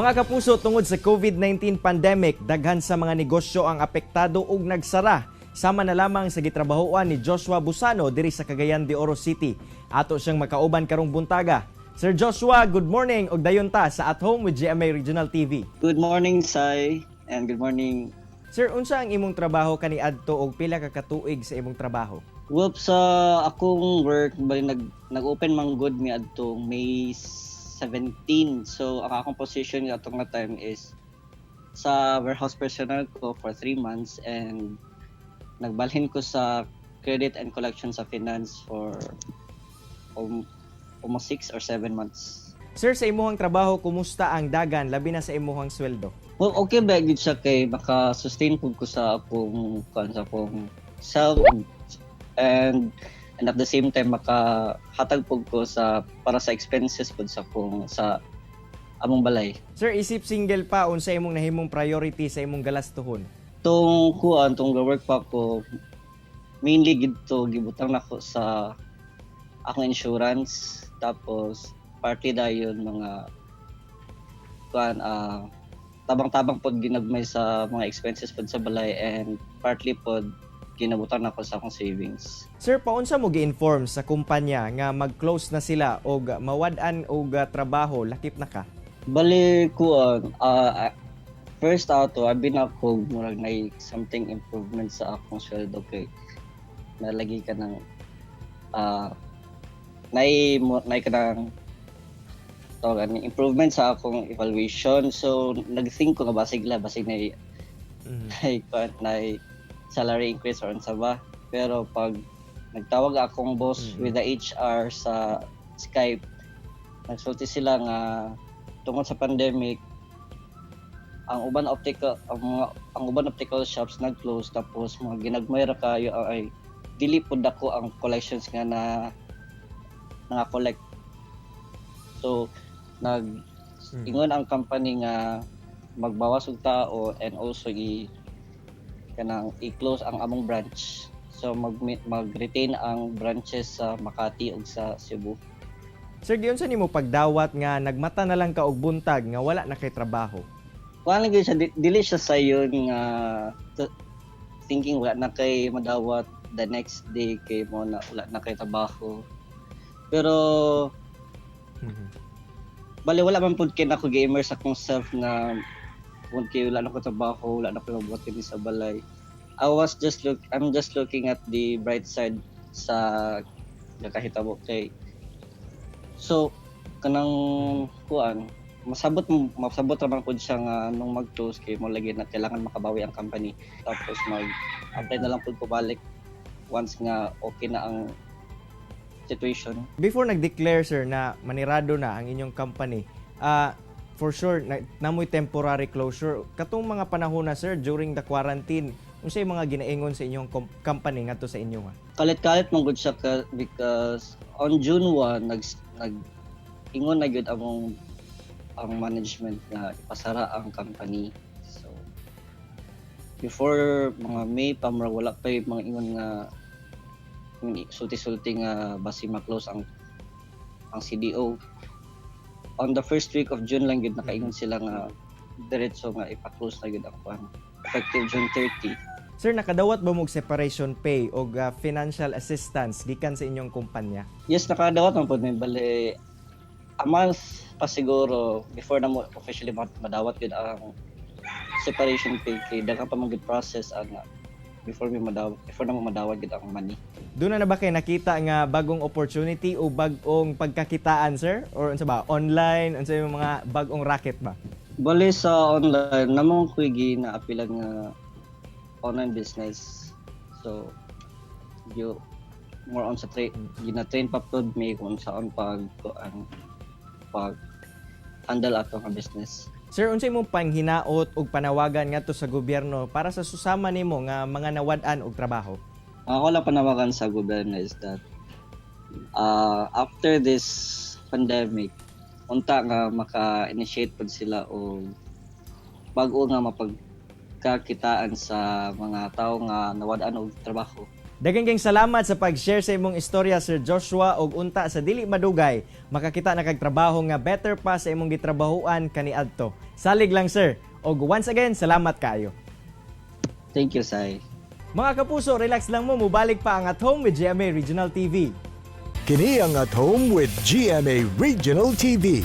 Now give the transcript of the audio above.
Mga kapuso, tungod sa COVID-19 pandemic, daghan sa mga negosyo ang apektado ug nagsara. Sama na lamang sa gitrabahoan ni Joshua Busano diri sa Cagayan de Oro City. Ato siyang makauban karong buntaga. Sir Joshua, good morning ug dayon ta sa At Home with GMA Regional TV. Good morning, Sai, and good morning. Sir, unsa ang imong trabaho kaniadto og pila ka katuig sa imong trabaho? Well, sa akong work, bali nag-open man gud mi adtong May 17. So, ang akong position atong nga time is sa warehouse personnel ko for 3 months and nagbalhin ko sa credit and collection sa finance for almost 6 or 7 months. Sir, sa imong trabaho, kumusta ang dagan labi na sa imong sweldo? Well, okay ba gyud siya kay maka-sustain pud ko sa akong kuan, sa akong self and at the same time makahatag pud ko sa para sa expenses pud sa akong sa among balay. Sir, isip single pa, unsa imong nahimong priority sa imong galastuhon? Tong kuan, tong work pa ko, mainly gidto gibutang nako sa akong insurance, tapos partly dayon mga kuan, tabang-tabang pod ginagmay sa mga expenses pod sa balay and partly pod ginabutang nako sa akong savings. Sir, paunsa mo gi-inform sa kumpanya nga mag-close na sila og mawad-an og trabaho lakip na ka? Bali kuan, first ato abi na ko murag nay something improvement sa akong sweldo kay nalagi ka ng nay ka ng tawag ani, improvement sa akong evaluation. So nag-think ko nga basig la basig nay nay kuan, nay salary increase or unsa ba. Pero pag nagtawag akong boss with the HR sa Skype, nagsulti sila nga tungod sa pandemic, ang uban optical shops nag-close, tapos mga ginagmay ra kayo ay dili pud dako ang collections nga na nga collect. So nag ingon ang company nga magbawas og tao and also i kanang i-close ang among branch. So mag-retain ang branches sa Makati ug sa Cebu. Sir, giunsa nimo pagdawat nga nagmata na lang ka og buntag nga wala na kay trabaho? Kuan lang gyud siya, dili siya sayon nga thinking wala na kay madawat the next day kay mo na wala na kay trabaho. Pero bali wala man pud kay nako gamer sa akong self nga kung kay wala na ko trabaho, wala na ko mabuhat kini sa balay. I was just look I'm just looking at the bright side sa nakahitabo kay so kanang kuan, masabot ra man pud siya nga nung mag-close kay mo lagi na kailangan makabawi ang company, tapos mag-apply na lang pud ko balik once nga okay na ang situation. Before nag-declare, sir, na manirado na ang inyong company, for sure na, namoy temporary closure. Katong mga panahon na, sir, during the quarantine, unsay mga ginaingon sa inyong company ngadto sa inyo ha? Kalit-kalit man gud siya ka, because on June 1 nag ingon na gyud among ang management nga ipasara ang company. So before mga May pa, murag wala pa yung mga ingon nga sulti-sulti nga basi ma-close ang CDO. On the first week of June lang gyud nakaingon sila nga diretso nga ipa-close na gyud ang kuan, effective June 30. Sir, nakadawat ba mo og separation pay o financial assistance gikan sa inyong kumpanya? Yes, nakadawat man pud mi. Bale a month pa siguro before na mo officially madawat gyud ang separation pay kay daghan pa man gyud process ana before na mo madawat gyud ang money. Doon na ba kay nakita nga bagong opportunity o bagong pagkakitaan, sir? Or unsa ba? Online, unsa yung mga bagong racket ba? Bali sa online namong ko'y ginaapilan nga online business. So you more on sa gina-train pa pud mi kung saan pag ang pag handle ato nga business. Sir, unsa imong panghinaot ug panawagan ngadto sa gobyerno para sa susama nimo nga mga nawad-an og trabaho? Ang ako lang panawagan sa gobyerno is that after this pandemic, unta nga maka-initiate pud sila og bag-o nga mapagkakitaan sa mga tao nga nawad-an og trabaho. Daghang kayong salamat sa pag-share sa imong istorya, Sir Joshua, og unta sa dili madugay makakita na kag trabaho nga better pa sa imong gitrabahoan kaniadto. Salig lang, sir. Og once again, salamat kaayo. Thank you, Sai. Mga kapuso, relax lang mo, mubalik pa ang At Home with GMA Regional TV. Kini ang At Home with GMA Regional TV.